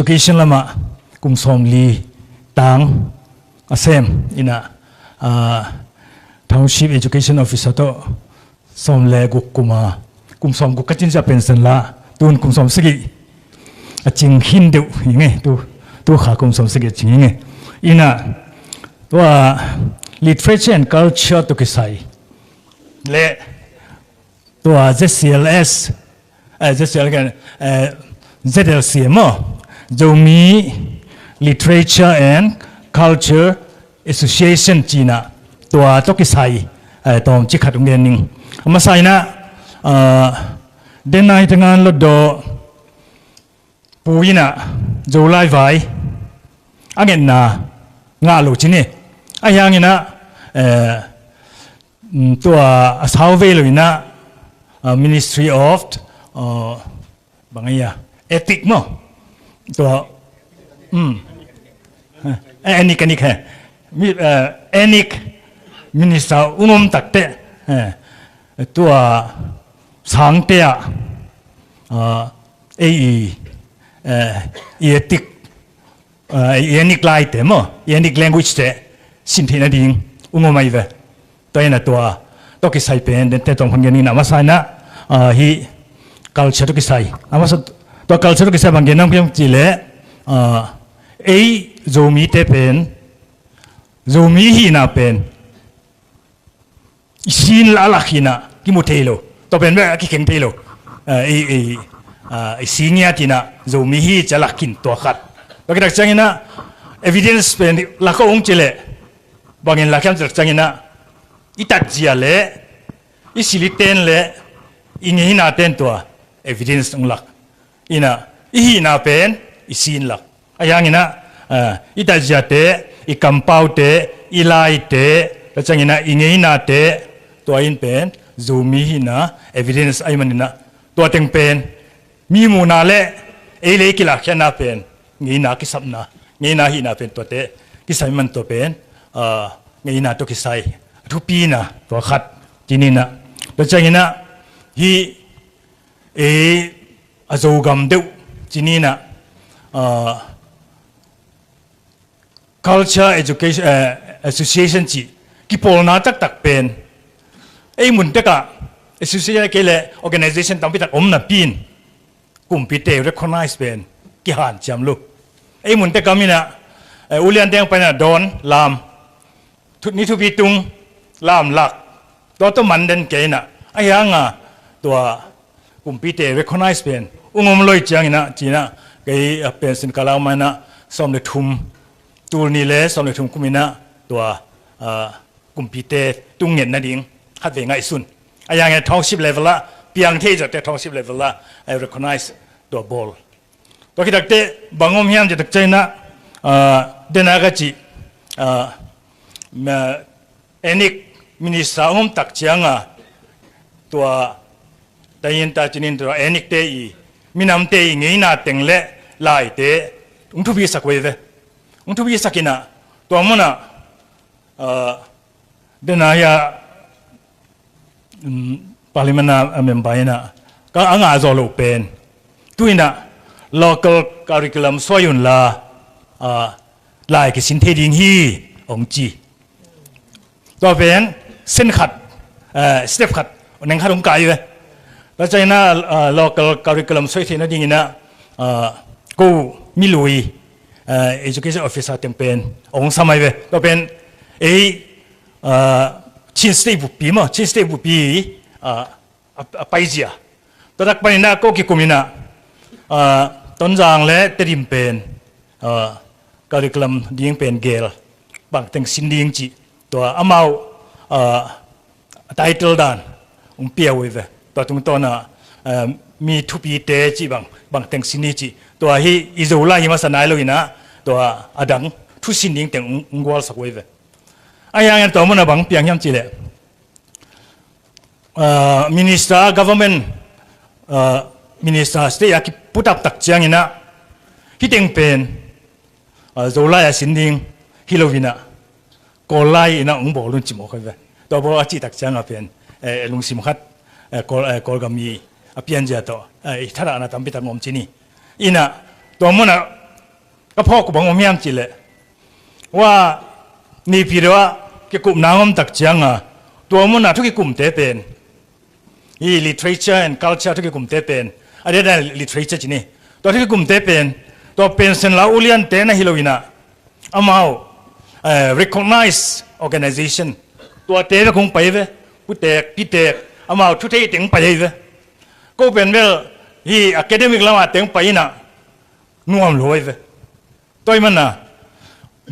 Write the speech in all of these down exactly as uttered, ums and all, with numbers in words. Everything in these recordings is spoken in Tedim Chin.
Education lamah kum sawmli tang a sem ina, ah, Township Education Officer tawh sawm le guk kuma, kum sawm guk ka cin sia pension la, tun kum sawm sagih a cing khin deuh hi nge, tu, tu kha kum sawm sagih a cing hi nge. Ina, tua literature and culture tawh kisai le tua Z C L S, eh, Z C L S, eh, Z L C maw, Zomi Literature and Culture Association cina tua tawh kisai, eh, tawm ci khat ung gen ning. A masa ina, ah, denai tengan lo do pu ina Zolai vai a ngetna ngah lo cini. A hiang ina, eh, mm, tua a sau vei lo ina, ah, Ministry of, ah, bang a ia, Ethic maw. Tua, mm. Eh, Enik, Enik, eh. Mi, eh, Enik Minister ung om takte, eh, tua sangte ah, ah, ei i, eh, i ethic, ah, i Enik laite maw, i Enik language te sin theihna ding ung om ahi ve. Tua ina tua tawh kisai pen dente tawm khan gen ina, a masa ina, ah, hi culture tawh kisai. A masa tua culture tawh kisai bang gen nam kiam ci le, ah, ei Zomite pen, Zomi hihna pen i sin la a lak hihna kimu thei lo. Tua pen bek a kikheng thei lo. Ah, i, i, ah, i si ngiat ina Zomi hi ci a lak khin tua khat. Tua kitak ciang ina evidence pen lak a ung ci le, bangin lak hiam ci tak ciang ina i tatzia le, i siliten le, i ngeina ten tua evidence ung lak. Ina, i hihna pen i sin lak. A hiang ina, ah, i tatzia te, i kampau te, i lai te, tua ciang ina i ngeina te, tua in pen Zomi hihna evidence ahi man ina, tua teng pen mi muhna le ei le ei kilakkhiatna pen ngeina kisapna, ngeina hihna pen tuate kisai man tua pen, ah, ngeina tawh kisai a thupina tua khat cini ina. Tua ciang ina hi, eh, a Zogam deuh cini ina, ah, Culture Education, eh, Association ci kipawlna taktak pen ei mun tekah association kei le organization tampi tak om napi in kumpite recognize pen kihanciam lo. Ei mun tekah mina, eh, ulian teng paina dawn lam, thu, ni thupi tung lam lak, tua tawh man den kei ina, a hiang a tua kumpite recognize pen ung om lo i ciang ina, ci ina, kei a pension ka lak ma ina sawm le thum, tul nih le sawm le thum kum ina tua, ah, kumpite tung ngetna ding khatvei ngaihsun. A hiang ina township level ah piang thei zawte township level ah, eh, recognize tua bawl. Tua khit takte bang om hiam ci tak ciang ina, ah, dena ka ci, ah, ma, Enik Minister om tak ciang a tua tayin ta cinin tua Enik te i minamte i ngeina teng le laite ung thupi sak vei ve. Ung thupi sak ina tua mun ah, ah, dena ia, um, Parliament a, a member ina ka a ngah zawh loh pen tu ina local curriculum suai un la, ah, lai kisin thei ding hi ong ci. Tua pen sen khat, eh, step khat, neng khat ong kai ve. Tua ciang ina, ah, local curriculum suai theihna ding ina, ah, ko milui, eh, education officer teng pen ong sam ai ve. Tua pen ei, ah, Chin State buppi maw, Chin State buppi, ah, a, a paizia. Tua tak pan ina ko kikum ina, ah, Tonzang le Tedim pen, ah, curriculum ding pen gel, bangteng sin ding ci. Tua amau, ah, title dan ung pia uh hi ve. Tua tungtawn a, ah, mi thupite ci bang, bangteng sin hi ci. Tua hi i Zolai hi masa nai lo ina, tua a dang thu sin ding teng ung, ung gualsak uh hi ve. A hiang ina tua mun a bang piang hiam ci le, ah, minister, government, ah, minister state a kiputap tak ciang ina, hi teng pen, ah, Zolai a sin ding hi lo ina, Kawl lai ina ung bawl un ci mawk hi ve. Tua bawl a cih tak ciang a pen, eh, lungsim khat, eh, Kawl, eh, Kawlgam i a pianzia tawh, eh, i thadah na tampi tak ngawm cini. Ina, tua mun a ka phawk uh bang om hiam cih leh, ua, Naypyidaw ah kikupna hong om tak cianga, tua munah thu kikumte pen, hi literature and culture thu kikumte pen, a diakdiak literature ci ni, tua thu kikumte pen, tua pension la uliante na hi lo inah, amau, eh, recognized organization, tuate bek hong pai ve. Putek pitek, amau thu thei teng pai ahi ve. Ko pen bel hi academic lamah teng pai inah nuam lo ahi ve. Tua ahih manin ah,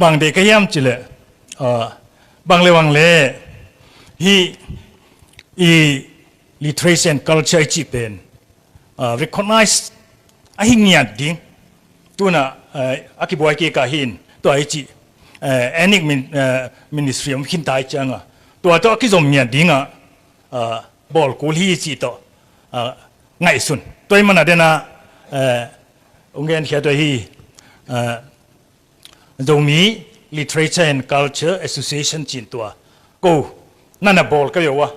bang deih ka hiam cih leh, ah, bang le bang le, hi, i literature and culture i cih pen, ah, recognize ahi ngiat ding. Tunah, ah, a kibuai kik a hi in, tua i cih, eh, ethnic min-, eh, ministry om khinta i cianga, tua tawh a kizom ngiat dingah, ah, bawl kul hi cih tawh, ah, ngaihsun. Tua ahih manin ah, eh, hong genkhia tua hi, eh, Zomi Literature and Culture Association ci-in tua, ko, nana bawl ka hi uh a.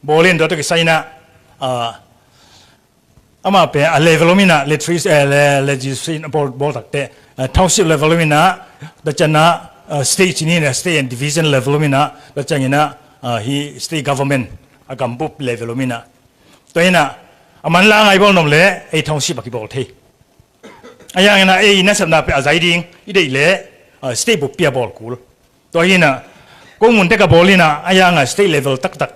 Bawl in tua tawh kisai inah, ah, amah pen a level om inah, literacy, eh, le-, legislation bawl, bawl takte, eh, township level om inah, tua ciangin ah, eh, state ci ni, state and division level om inah, tua ciangin ah, eh, hi state government a gambup level om inah. Tua inah, a manlang a i bawl nop leh, ei township a kibawl thei. A yang inah, ei nasepna pen a zai ding i deih leh, eh, state buppi a bawl kul. Tua hi inah, ko mun tek a bawl inah, a yang a state level taktak,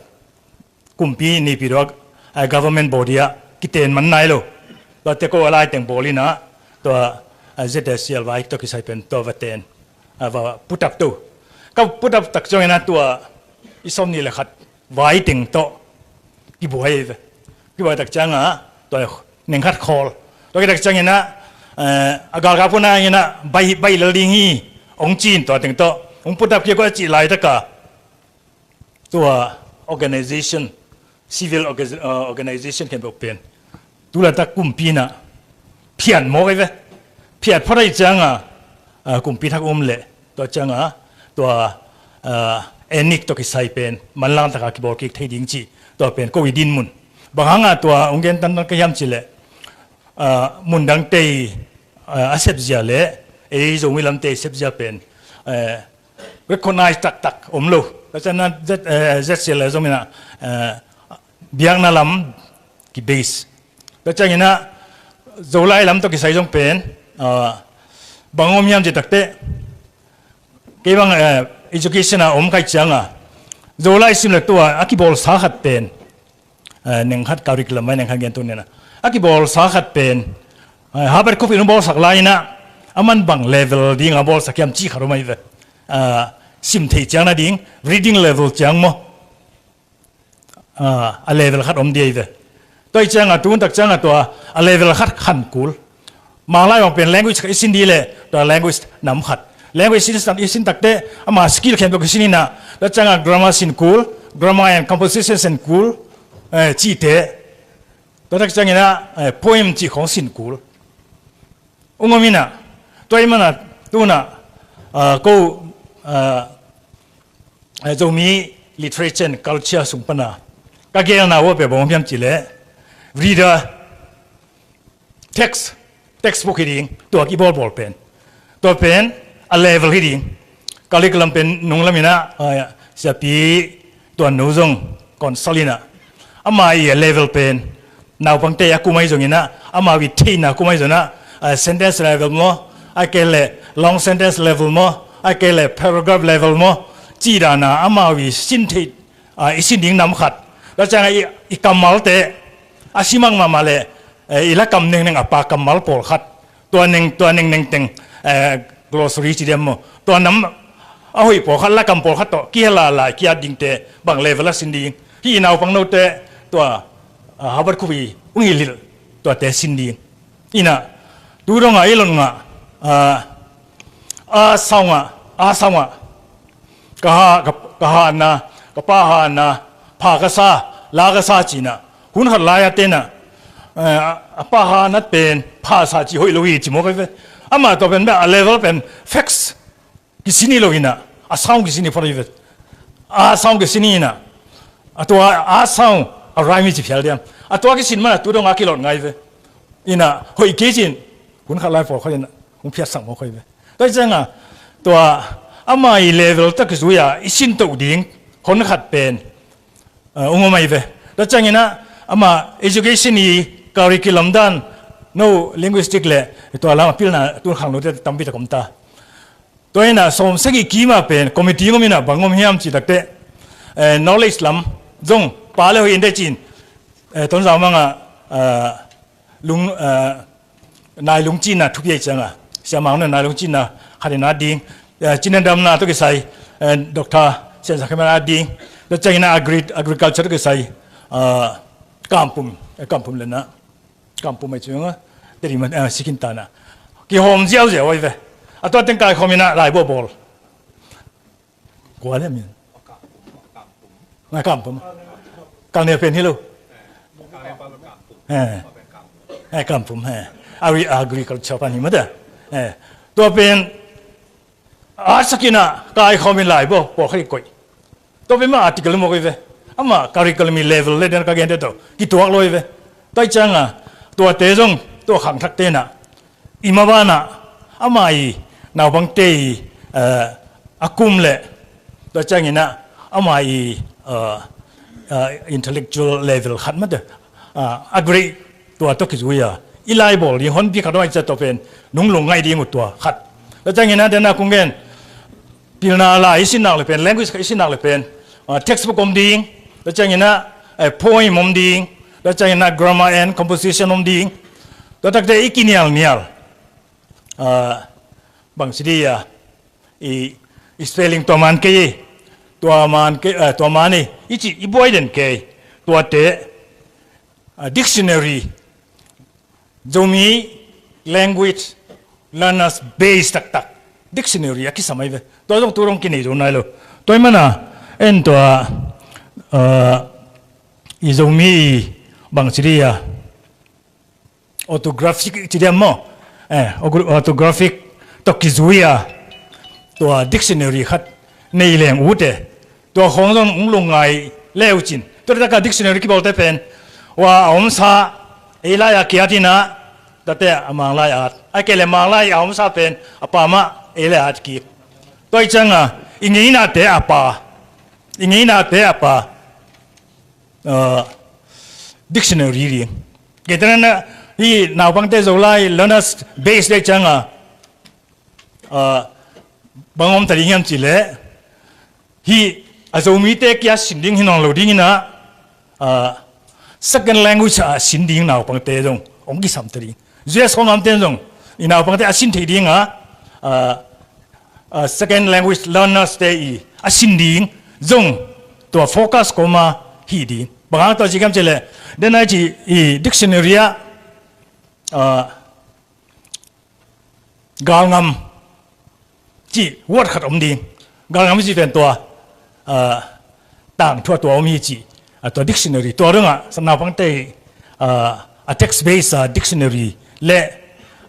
kumpi Naypyidaw, eh, government body ah kiten man nai lo. Tuate ko a lai teng bawl inah, tua, eh, Z S C L vai tawh kisai pen tua va ten, eh, va put up to. Ka put up tak ciangin ah tua i sawmnih le khat vai teng tawh kibuai ve. Kibuai tak ciangah, tua neng khat khawl. Tua kitak ciangin ah, eh, a galkap hun ah inah, baih, baih lel ding hi, hong ci-in tua teng tawh hong put up kik uh a cih laitakah, tua organization, civil orga-, uh, organization khempeuh pen, tu laitak kumpi inah phiat mawk ahi ve. Phiat phot ahih ciangah, uh, kumpi thak um leh, tua ciangah, tua, uh, ethnic tawh kisai pen manlang taka kibawl kik thei ding cih, tua pen ko i dinmun. Bang hangah tua hong gen tantan ka hiam cih leh, ah, mundangte i, ah, a sepzia le ei Zomi lamte i sepzia pen, eh, recognize taktak om lo. Tua ciangin ah Z-, eh, Z C L zong inah, eh, biakna lam kibase. Tua ciangin ah Zolai lam tawh kisai zong pen, ah, bang om hiam cih takteh, kei bang, eh, education a om ka hih ciangah, Zolai sim le tua a kibawlsa khat pen, eh, neng khat curriculum ah neng khat gen tung ni inah, a kibawlsa khat pen, eh, Harvard khuapi in hong bawlsak lai inah, aman bang level dinga bawlsak hiam cih khat om ahi ve. Ah, sim theih ciang nading, reading level ciang maw, ah, a level khat om ding ahi ve. Tua ahih ciangah, tu hun tak ciangah tua a level khat khan kul. Manglai bang pen language khat i sin ding leh, tua language nam khat. Language i sin, i sin takteh, ama skill khempeuh kisin inah, tua ciangah grammar sin kul, grammar and composition sin kul, eh, cihte. Tua tak ciangin ah, eh, poem cih khawng sin kul. Ung om inah, tua ahih manin ah, tu hun ah, ah, ko, ah, eh, Zomi literature and culture sung pan ah ka geelna uh a pen bang om hiam cih leh, reader, text, textbook hi ding, tua kibawlbawl pen. Tua pen a level hi ding. Curriculum pen nunglam inah, ah, Siapi Tuan No zong consult inah, ama i a level pen, naupangte a kum ahi zongin ah, amau i theihna kum ahi zongin ah, ah, sentence level maw, ahih kei leh long sentence level maw, ahih kei leh paragraph level maw, cih dan a amau i sin theih, ah, i sin ding nam khat. Tua ciangah i, i kammalte, a simak mahmah leh, eh, i lakam nengneng a pa kammal pawlkhat, tua neng, tua nengneng teng, eh, glossary ci diam maw, tua nam a hoih pawlkhat, lakam pawlkhat tawh kihel a lai kiat dingte bang level a sin ding. Hih i naupang note tua, ah, Harvard khuapi hong hilh hilh, tuate sin ding. Inah, tu dongah i lot ngah, ah, a sawngah, a sawngah, ka ha, ka, ka hahna, ka pa hahna, pha ka sa, la ka sa ci inah, hun khat lai-a te inah, eh, a, a pa hahna pen pha sa cih hoih lo hi ci mawk ahi ve. Amah tua pen beh a level pen facts kisin hi lo inah, a sound kisin hi phot ahi ve. A sound kisin hi inah, a tua a sound a rhyme hi ci phial diam. A tua kisin manin ah tu dongah a kilot ngai ve. Inah hoih kei ci-in, hun khat lai pawlkhat inah, hong phiatsak mawk hi ve. Tua ciangah tua ama i level tawh kizui-a i sintoh ding hon khat pen, uh, hong om ahi ve. Tua cianginah ama education i curriculum dan no linguistic le tua lam a pilna tul khangnote tampi tak om ta. Tua inah sawm sagih kima pen committee ngom inah bang ngom hiam cih takteh, eh, knowledge lam zong pa le hoih in deh cin, eh, Tonzang mangah, eh, lung, eh, nai lungcinna thupi ahi cianga siamang nai lungcinna khat in a ding, eh, cinna damna tawh kisai, eh, Doctor Siansa Kheman a ding, tua cianginah agri-, agriculture tawh kisai, eh, Kampum, eh, Kampum lenah Kampum ahi cianga teri man, eh, sikin tana kihawm ziauziau ahi ve. A tua teng kaikhawm inah laibu a bawl. Kua le min? Ngai Kampum. Kalne pen hi lo. Eh. Eh, Kampum, eh. Agri-, agriculture pan hi mate. Eh. Tua pen a sakinah kaikhawm in laibu a bawl kha i koih. Tua pen ma article mawk hi ve. Ama curriculum i level le den ka gente tawh kituak lo hi ve. Tua i cianga tuate zong tua khangthak tenah i mabanah ama i naupangte i, eh, a kum le tua cianginah ama i, eh, eh, intellectual level khat mate, eh, a grade tua tawh kizui-a i laibawl ding honpi khat hong ahi ciah tua pen nung lungngaih ding uh tua khat. Tua cianginah dena kong gen pilna lai i sin nak le pen, language khat i sin nak le pen, ah, textbook om ding, tua cianginah, eh, poem om ding, tua cianginah grammar and composition om ding. Tua takte i kinialnial, ah, bang ci di a, i, i spelling tua man kei, tua man kei, ah, tua man i, i ci, i buai den kei, tuate, ah, dictionary, Zomi language learners base taktak dictionary a kisam ahi ve. Tua zong tu dong kinei zo nai lo. Tua i mana en tua, uh, i Zomi i bang ci di a, orthographic ci diam maw? Eh, ortho-, orthographic tawh kizui a tua dictionary khat nei leng ute. Tua khawng zong hong lungngai le uh cin. Tua taka dictionary kibawlte pen, ua a omsa ei lai-a kiat inah, tate a Mang lai-at, a kei le Mang lai a omsa pen a pa mah ei lai-at kik. Tua i cianga i ngeinate a pa, i ngeinate a pa, uh, dictionary ding. Kei tena hi naupangte Zolai learners base dei cianga, ah, bang om ta ding hiam cih leh, hih a Zomite kia sin ding hi nawn lo dinginah, ah, second language a sin ding naupangte zong hong kisam ta ding. U S khawng amte zong i naupangte a sin thei dinga, ah, ah, second language learners te i a sin ding zong tua focus kawma hi ding. Bang hang tua ci hiam cih leh, dena i ci i dictionary ah, ah, galngam cih word khat om ding. Galngam cih pen tua, ah, tangthu a tua om hi cih, ah, tua dictionary tua dongah naupangte, ah, a text base, ah, dictionary le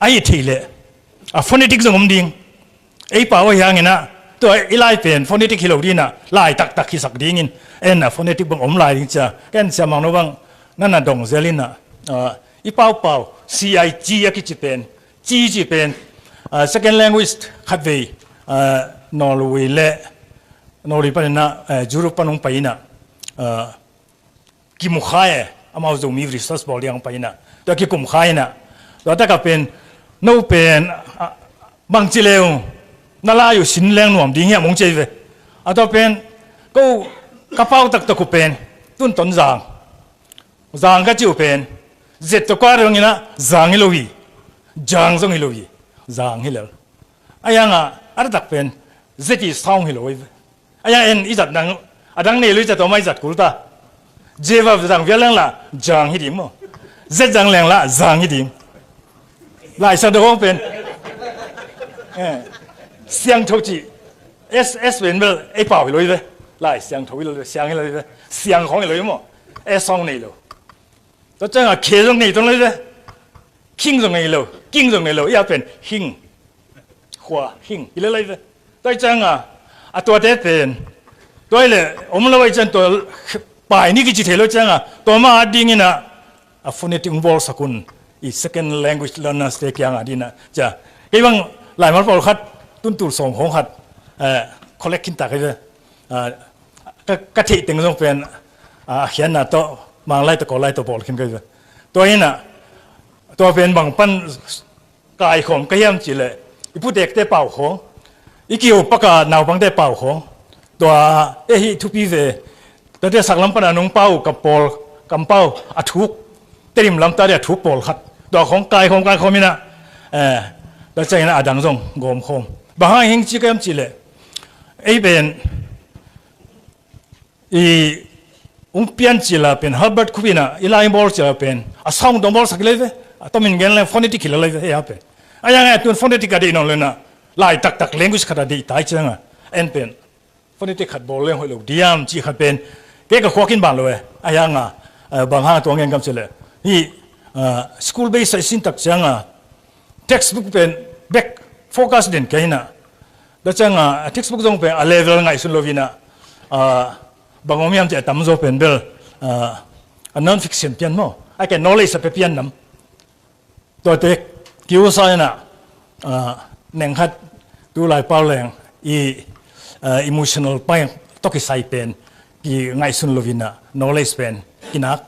a hi thei leh a phonetic zong om ding. Ei pau ahi hanginah tua i lai pen phonetic hi lo dinah lai taktak hisak dingin en a phonetic bang om lai ding cia. Ken Sia Mang No bang nana dong zel inah, ah, i paupau C I G a kici pen, ci ci pen, ah, second language khatvei, ah, Norway le Norway paninah, ah, Europe pan hong pai inah, ah, kimu kha e, amau Zomi research bawl ding hong pai inah tua kikum kha inah, tua taka pen no pen, ah, bang ci leu na lai uh sin leng nuam ding hiam hong ci ve. A tua pen ko ka pau taktak uh pen tun Tonzang, Zang ka ci uh pen Z tawh kua dong inah Zang hi lo hi, Jang zong hi lo hi, Zang hi lel. A yangah a taktak pen Z i sound hi lo hi ve. A yang en i zat dang, a dang nei lo i zat om a i zat kul ta. J va zang vial leng lah Jang hi ding maw? Z zang leng lah Zang hi ding. Lai Siangtho hong pen, eh, Siangtho ci. S, S pen bel ei pau hi lo hi ve. Lai Siangtho hi lo hi ve, Siang hi lo hi ve. Siang khawng hi lo hi maw? S sound nei lo. Tua ciangah K zong nei tuan lo hi ve. King zong nei lo, King zong nei lo. I a pen Hing. Khua Hing hi le lai ve. Tua i ciangah a tuate pen, tua i le om lo i ciang tua pai ni kici thei lo ciangah tua ma a dinginah a phonetic hong bawlsak un, i second language learners te kiangah dinah cia. Kei bang laimal pawlkhat, tuntul sawm khawng khat, eh, collect khin ta kei ve. Ah, ka, ka theih teng zong pen, ah, a khiatna tawh, Manglai tawh, Kawllai tawh bawl khin kei ve. Tua inah, tua pen bang pan kaikhawm ka hiam cihleh, i putekte pau khawng, i kiu paka naupangte pau khawng, tua e hih thupi ve. Tuate saklam pana nong pau, ka pawl, kampau a thuk, Tedim lam ta dih a thuk pawlkhat, tua khawng kaikhawm, kaikhawm inah, eh, tua ciang inah a dang zong gawmkhawm. Bang hang hing ci ka hiam cihleh, ei pen i ung pian cila pen Herbert Khup inah i lai bawl cila pen a sound tawh bawlsak hi lai ve. A tomin gen leng phonetic hi lai ve, hei a pen. A yang a tun phonetic a deih nawn lo inah, lai taktak language khat a deih tai cianga, en pen phonetic khat bawl leng hoih lo diam cih khat pen kei ka khuakin ban lo e. A yang a, eh, bang hang a tua ngen ka hiam cihleh, hih, eh, school based a i sin tak cianga textbook pen bek focus den kei inah, tua cianga textbook zong pen a level ngaihsun lo inah, ah, bang om hiam cih a tamzaw pen bel, ah, a non fiction pian maw, a ke knowledge a pe pian nam. Tuate kiusa inah, ah, nengkhat tulai pau leng i, ah, emotional pai tawh kisai pen kingaihsun lo inah, knowledge pen kinak,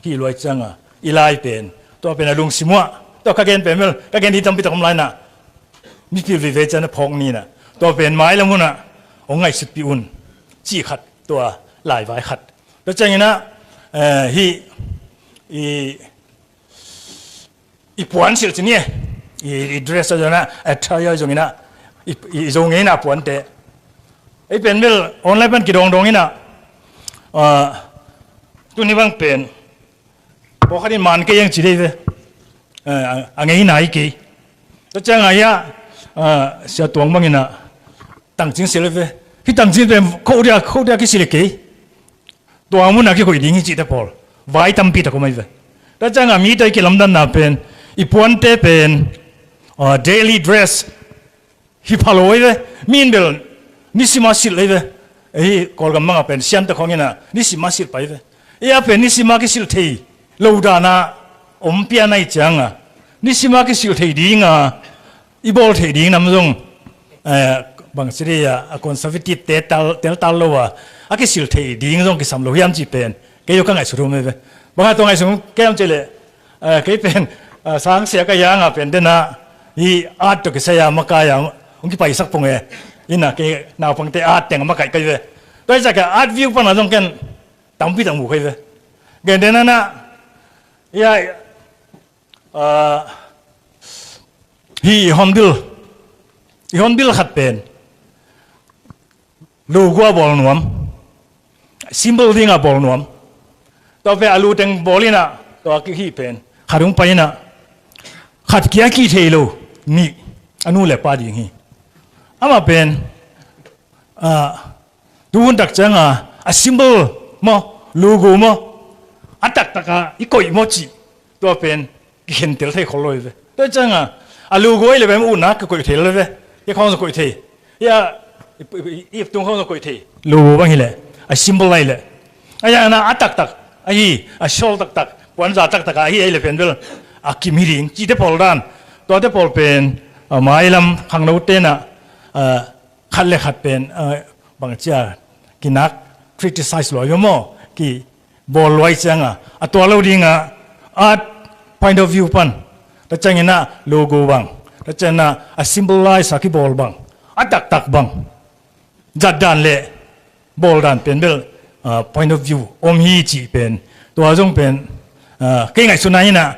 kiluai cianga i lai pen, tua pen a lungsim uah, tua ka gen pen bel, ka gen hi tampi tak om lai inah, mipil vive ciang a phawk ni inah, tua pen mailam hunah hong ngaihsutpih un cih khat, tua laivai khat. Tua ciang inah, eh, hih i, i puan silh ci ni e, i, i dress a zong inah, attire a zong inah, i, i Zo ngeina puante. Ei pen bel online pan kidawngdawng inah, ah, tuni bang pen pawlkhat in man kei ang ci dei ve. Eh, a, a ngeina hi kei. Tua ciang a hia, ah, Sia Tuang bang inah tangcing silh ve. Hih tangcing pen khodia, khodia kisilh kei. Tua munah kikoih ding hi cihte pawl vai tampi tak om ahi ve. Tua cianga mite i kilamdanna pen, i puante pen, ah, daily dress hi pha lo ahi ve. Mi in bel nisima silh ahi ve. Ei Kawlgam banga pen siante khawng inah nisima silh pai ve. Ei a pen nisima kisilh thei lo dana om pian ahi cianga, nisima kisilh thei dinga i bawl theih ding nam zong, eh, bang ci dih a, a conservative te tal, teltal lo a, a kisilh theih ding zong kisam lo hiam cih pen kei zong ka ngaihsut uh ahi ve. Bang a tua ngaihsut kei hiam cihleh, eh, kei pen, eh, sangsia ka hi a, nga pen dena hih art tawh kisai a makai a hong kipaisak pong e. Inah kei naupangte art teng a makaih ka hi ve. Tua hi ciah ka art view pana zong ken tampi tak mu ka hi ve. Gen dena na, ia, ah, hih i hornbill, i hornbill khat pen logo a bawl nuam, symbol dinga bawl nuam. Tua pen a lu teng bawl inah, tua kik hih pen khat hong pai inah, khat kia kih thei lo nih, a nu le pa ding hi. Amah pen, ah, tuhun tak cianga a symbol maw, logo maw, a taktaka i koih maw cih, tua pen kikhentel thei khol lo hi ve. Tua cianga a logo ahi le pen utna kikoih thei lo hi ve. Hih khawng zong koih thei. Hih a, i, i, i, i tung khawng zong koih thei. Logo bang hileh, a symbol ahi leh, a yang na a taktak ahi, a symbol taktak, puanza taktak ahi ahi le pen bel a kim hi ding cihte pawl dan. Tuate pawl pen, a, mailam khangno tenah, a, khat le khat pen, a, bang cia kinak, criticize luai maw, kibawl luai cianga, a tua lo dinga art point of view pan, tua cianginah logo bang, tua cianginah a symbolize a kibawl bang, a taktak bang, zatdan le bawldan pen bel, ah, point of view om hi cih pen, tua zong pen, ah, kei ngaihsutna inah,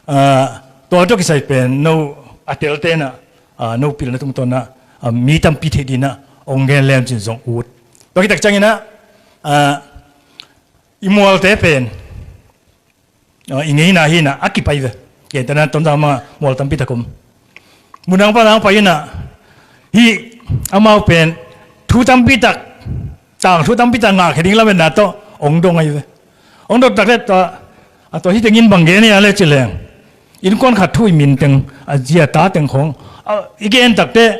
ah, tua tawh kisai pen no a teltenah, ah, no pilna tungtawnah, ah, mi tampi theih dinah ong gen lem cin zong ut. Tua kitak cianginah, ah, i mualte pen, ah, i ngeina hinah a kipai ve. Kentena Tonzang manga mual tampi tak om. Munang panang pai inah hih amau pen thu tampi tak, tang thu tampi tak ngahkhia ding lametna tawh ong dong ahi ve. Ong dong tak le tua, a tua hih tengin bang gen ia le ci leng, innkuan khat thu i min teng, a zi a ta teng khawng, a, i gen takte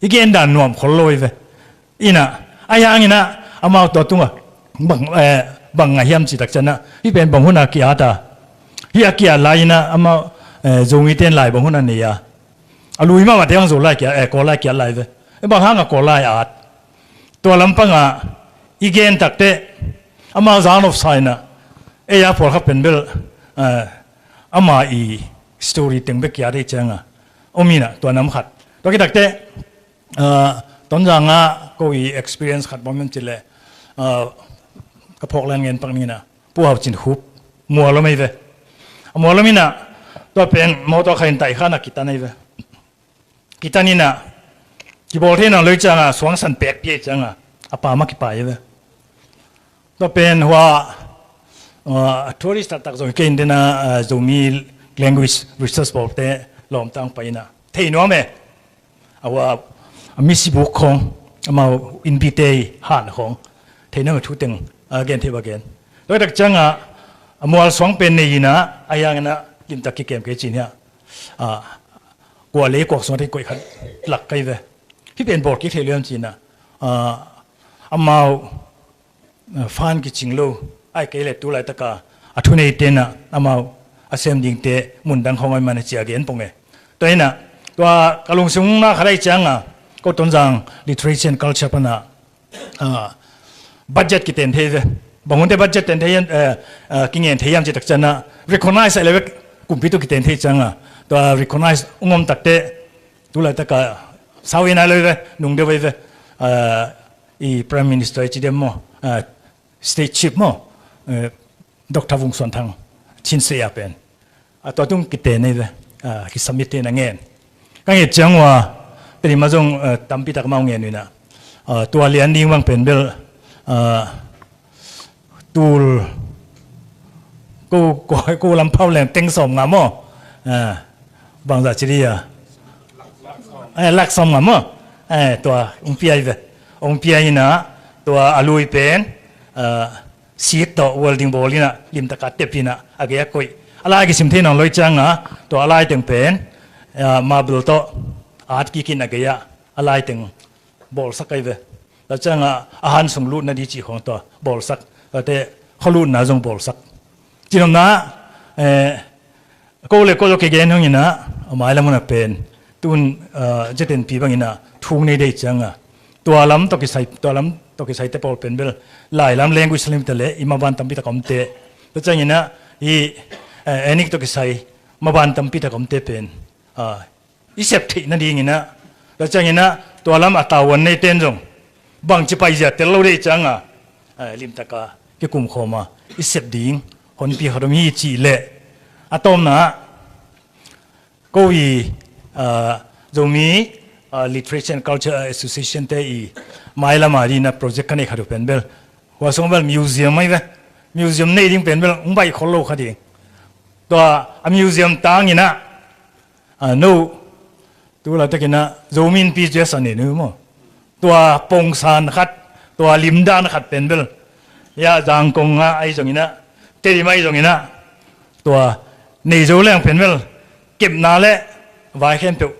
i gen dan nuam khol lo hi ve. Inah, a hianginah amau tua tungah bang, eh, bang ngah hiam cih tak cianah, hih pen bang hunah ki-at a, hih a ki-at lai inah amau, eh, Zomite in lai bang hunah nei a, A lui mahmah te hong zo lai kia, eh, kawl lai kia lai ve. Eh, bang hang a kawl lai at. Tua lampang a i gen takte, amau zan of sign a, eh, a pawlkhat pen bel, eh, ama i story teng bek kia dei ciang a om in a, tua nam khat. Tua ki takte, eh, Tonzang a ko i experience khat bang men ci le, eh, ka phawk lian ngen pak ning in a, Pu Hau Cin Khup, mual om ei ve. A mual om in a, tua pen mawtaw kha in tai khan a kitan ei ve. Kitan in a, kibawl thei nawn lo i ciang a, suangsan pek pi ei ciang a, a pa mah kipai ei ve. Tua pen hua, uh, tourist taktak zong kei in den a, uh, Zomi language research bawlte lawmtang pai in a, thei nuam e. A hua, a misibuk khong, amau innpite i han khong, thei nuam e thu teng, uh, gen thei ba gen. Tua tak ciang a, a mual suang pen nei in a, a hiang in a, limtak kikem kei cin hi a. Ah, kua lei kuak sung a thei koih khat lak kai ve. Hih pen bawl kik thei liam cin a. Ah, amau, ah, fan kicing lo. Ai kei le tu laitaka a thunei tena amau a sem dingte mun dang khong oi man a cia gen pong e. Tua in a, tua ka lungsim na khat ai ciang a, ko Tonzang literature and culture pan a, ah, budget kiten thei ve. Bang hunte budget ten thei hiam, eh, eh, kingen thei hiam ci tak ciang a, recognize a le ve kumpi tu kiten thei ciang a. Tua recognize ung om takte, tu laitaka sau in a le ve, nung de ve ve. Eh, i Prime Minister i ci dem maw, eh, State Chief maw, eh, Doctor Vung Suan Thang, Chin State a pen. A tua tung kite nei ve, a, kisubmit te na ngen. Ka nget ciang ua, Tedim a zong, a, tampi tak mau ngen ui na. A, tua lian ding bang pen bel, a, tul, ko, ko, ko lam phau leng teng sawm nga maw. A, bang za ci di a. A, lak sawm nga maw. A, tua, ong piai ve. Ong piai na, tua a lui pen, a, Sik tawh welding bawl in a, limtaka tep in a, a gei a koih. A lai kisim thei nawn lo i ciang a, tua a lai teng pen, ah, marble tawh at kik in a gei a, a lai teng bawlsak ai ve. Tua ciang a, a han sung lutna di ci khong tua bawlsak. Tua te khualutna zong bawlsak. Cinomna, eh, ko le ko zong kigen hong in a, a mailam hun a pen. Tun, ah, Z N P bang in a, thung nei dei ciang a. Tua lam tawh kisai, tua lam tawh kisai te pawl pen bel. Lai lam language lam te le, i maban tampi tak om te. Tua ciang in a, i, eh, ethnic tawh kisai, maban tampi tak om te pen. Ah, i sep theih nading in a. Tua ciang in a, tua lam a tawan nei ten zong. Bang ci pai zia tel lo dei ciang a. Eh, limtaka, kikum khawm a. I sep ding, honpi khat om hi ci le. A tawmna, ko i, ah, Zomi, ah, Literature and Culture Association te i mailam a dina project ka nei khat uh pen bel. Hua sung bel museum mai ve. Museum nei ding pen bel, ung baih khol lo kha ding. Tua, a museum tang in a, ah, no, tu laitakin a, Zomi Innpi zia sa ne nu maw. Tua pongsan khat, tua limdan khat pen bel. Ya, Zangkong a, ai zong in a, Tedim ai zong in a, tua nei zo leng pen bel, kepna le, vai khempeuh,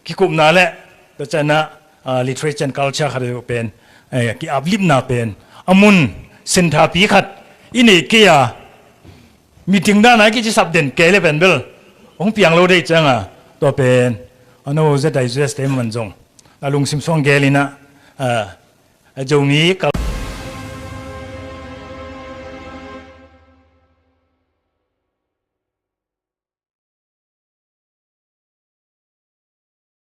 kikupna le, tua ciang a, ah, literature and culture khat pen, eh, ki-aplipna pen, a mun, senthapi khat, i nei kei a, meeting dan a kici sap den kei le pen bel, hong piang lo dei ciang a, tua pen, a no Z I Z S te man zong, a lungsim suang gel in a, ah, a Zomi kal-